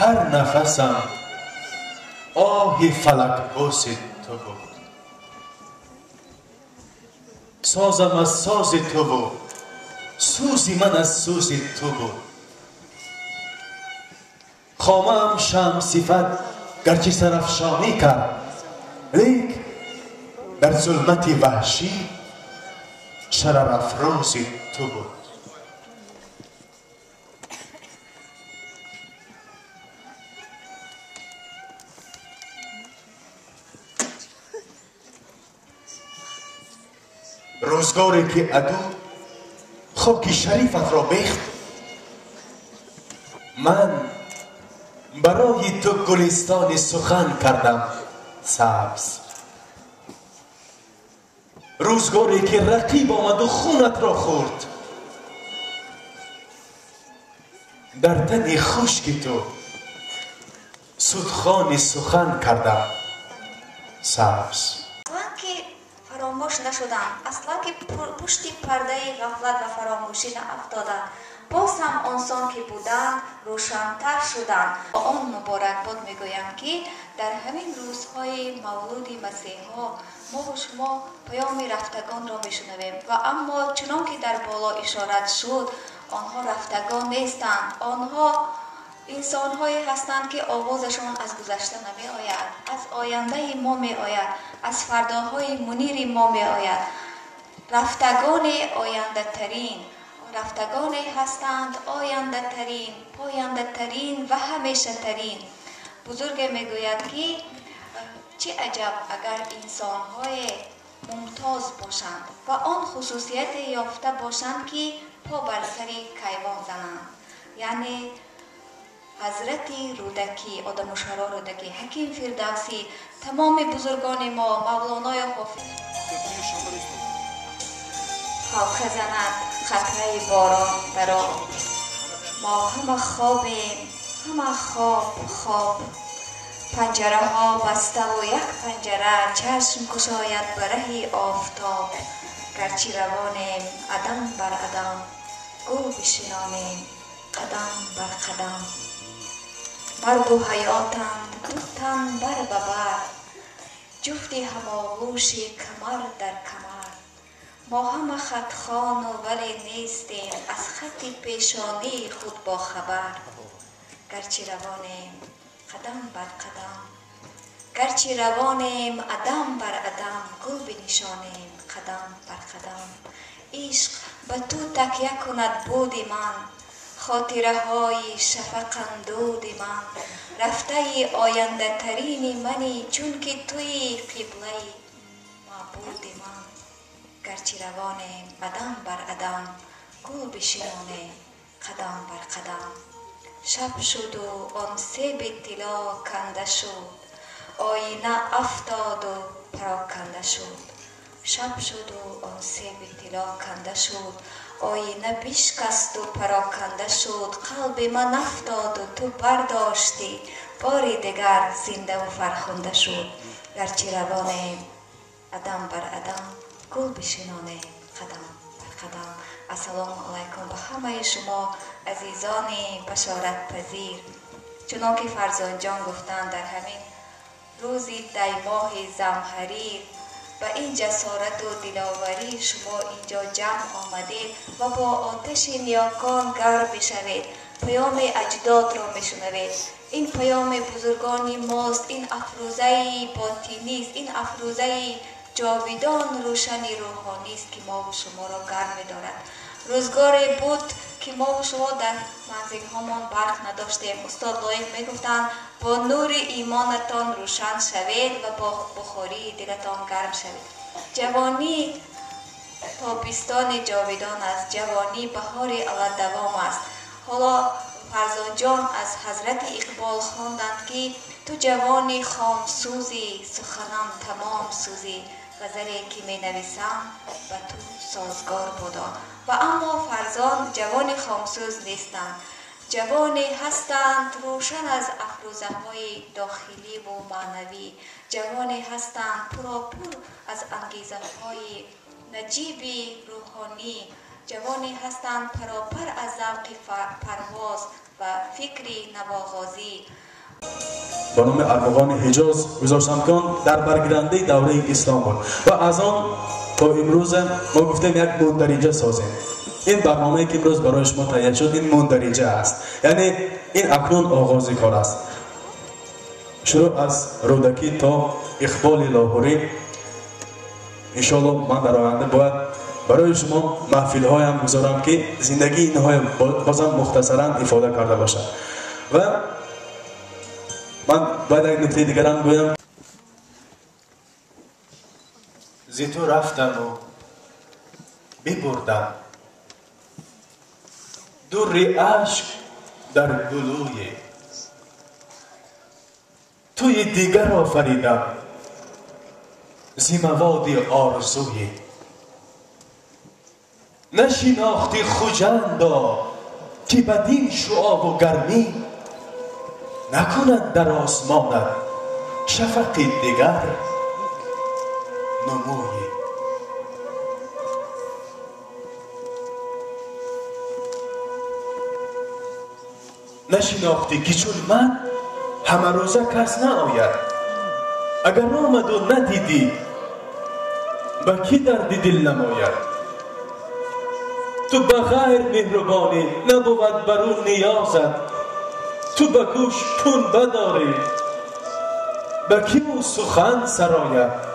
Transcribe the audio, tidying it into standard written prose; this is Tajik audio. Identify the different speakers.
Speaker 1: Ҳар нафасам оҳи фалакбӯси ту буд. Созам аз сози туву сӯзи ман аз сӯзи ту буд. Хомаам шамъсифат гарчи сарафшонӣ кард, лек дар зулмати ваҳшӣ шарарафрӯзи ту буд. Рӯзгоре ки аду хоки шарифатро бехт, ман барои ту гулистони сухан кардам сабз. Рӯзгоре ки рақиб омаду хунатро хӯрд, дар тани хушки ту судхони сухан кардам сабз.
Speaker 2: Фаромӯш нашуданд, аслан ки пушти пардаи ғафлат ва фаромӯшӣ наафтоданд, боз ҳам онсон ки буданд рӯшантар шуданд. Ба он муборакбод мегӯям, ки дар ҳамин рӯзҳои мавлуди масеҳҳо мову шумо паёми рафтагонро мешунавем ва аммо чунон ки дар боло ишорат шуд, онҳо рафтагон нестанд, онҳо инсонҳое ҳастанд, ки овозашон аз гузашта намеояд, аз ояндаи мо меояд, аз фардоҳои мунири мо меояд. Рафтагони ояндатарин, рафтагоне ҳастанд ояндатарин, пояндатарин ва ҳамешатарин. Бузурге мегӯяд, ки чӣ аҷаб агар инсонҳое мумтоз бошанд ва он хусусияте ёфта бошанд, ки по бар сари кайвон зананд. Яъне ҳазрати Рӯдакӣ, Одамушаро Рӯдакӣ, Ҳаким Фирдавсӣ, тамоми бузургони мо, Мавлонои Ҳофиз. Ҳалқа занад қатраи борон дар об, мо ҳама хобем, ҳама хоб хоб. Панҷараҳо баставу як панҷара чашм кушояд ба раҳи офтоб. Гарчи равонем адам бар адам, гул бишинонем қадам бар қадам. Маргу ҳаётанд ду тан бар ба бар, ҷуфти ҳамоғӯши камар дар камар. Мо ҳама хатхону вале нестем аз хати пешонии худ бохабар. Гарчи равонем қадам бар қадам, гарчи равонем адам бар адам, гул бинишонем қадам бар қадам. Ишқ ба ту такя кунад буди ман, хотираҳои шафақандуди ман. Рафтаи ояндатарини мани, чунки туи қиблаи маъбуди ман. Гарчи равонем адам бар адам, гул бишинонем қадам бар қадам. Шаб шуду он себи тилло канда шуд, оина афтоду пароканда шуд. Шаб шуду он себи тилло канда шуд, оина бишкасту пароканда шуд. Қалби ман афтоду ту бардоштӣ, бори дигар зиндаву фархунда шуд. Гарчи равонем адам бар адам, гул бишинонем қадам бар қадам. Ассалому алайкум ба ҳамаи шумо азизони башоратпазир. Чунон ки Фарзонҷон гуфтанд, дар ҳамин рӯзи даймоҳи замҳарир ба ин ҷасорату диловарӣ шумо инҷо ҷамъ омадед ва бо оташи ниёкон гарм мешавед, паёми аҷдодро мешунавед. Ин паёми бузургони мост, ин афрӯзаи ботинист, ин афрӯзаи ҷовидон рӯшани рӯҳонист, ки мову шуморо гарм медорад. Рӯзгоре буд, ки мову шумо дар манзилҳомон барқ надоштем. Устод Лоиқ мегуфтанд, бо нури имонатон рӯшан шавед ва бо бухории дилатон гарм шавед. Ҷавонӣ тобистони ҷовидон аст, ҷавонӣ баҳори аладавом аст. Ҳоло Фарзонҷон аз ҳазрати Иқбол хонданд, ки ту ҷавони хомсӯзӣ, суханам тамом сӯзӣ, ғазале ки менависам ба ту созгор бодо. Ва аммо Фарзон ҷавони хомсӯз нестанд, ҷавоне ҳастанд рӯшан аз афрӯзаҳои дохиливу маънавӣ, ҷавоне ҳастанд пуропур аз ангезаҳои наҷиби рӯҳонӣ, ҷавоне ҳастанд паропар аз завқи парвоз و فکری نواغازی
Speaker 1: با نام ارمغان حجاز گذاشتم که در برگیرنده دوره اسلام بود و از آن تا امروز ما گفتیم یک مندرجه سازیم. این برنامه که امروز برای شما تهیه شد این مندرجه است، یعنی این اکنون آغاز کار است. شروع از رودکی تا اقبال لاهوری. انشاءالله من در آینده باید برای شما محفل هایم گذارم که زندگی اینها بازم مختصرا افاده کرده باشد. و من باید یک نکته دیگرم گویم. زی تو رفتم و ببردم در اشک در گلوی توی دیگر آفریدم زی مواد آرزوی. نشناختی خجندا که بدین شعاع و گرمی نکند در آسمانت شفق دیگر نموی. نشناختی که چون من همه روزه کس نآید، اگر آمد و ندیدی به کی درد دل نماید. تو به غیر مهربانی نبود بر او نیازت، تو به گوش پون بداری به کی او سخن سراید.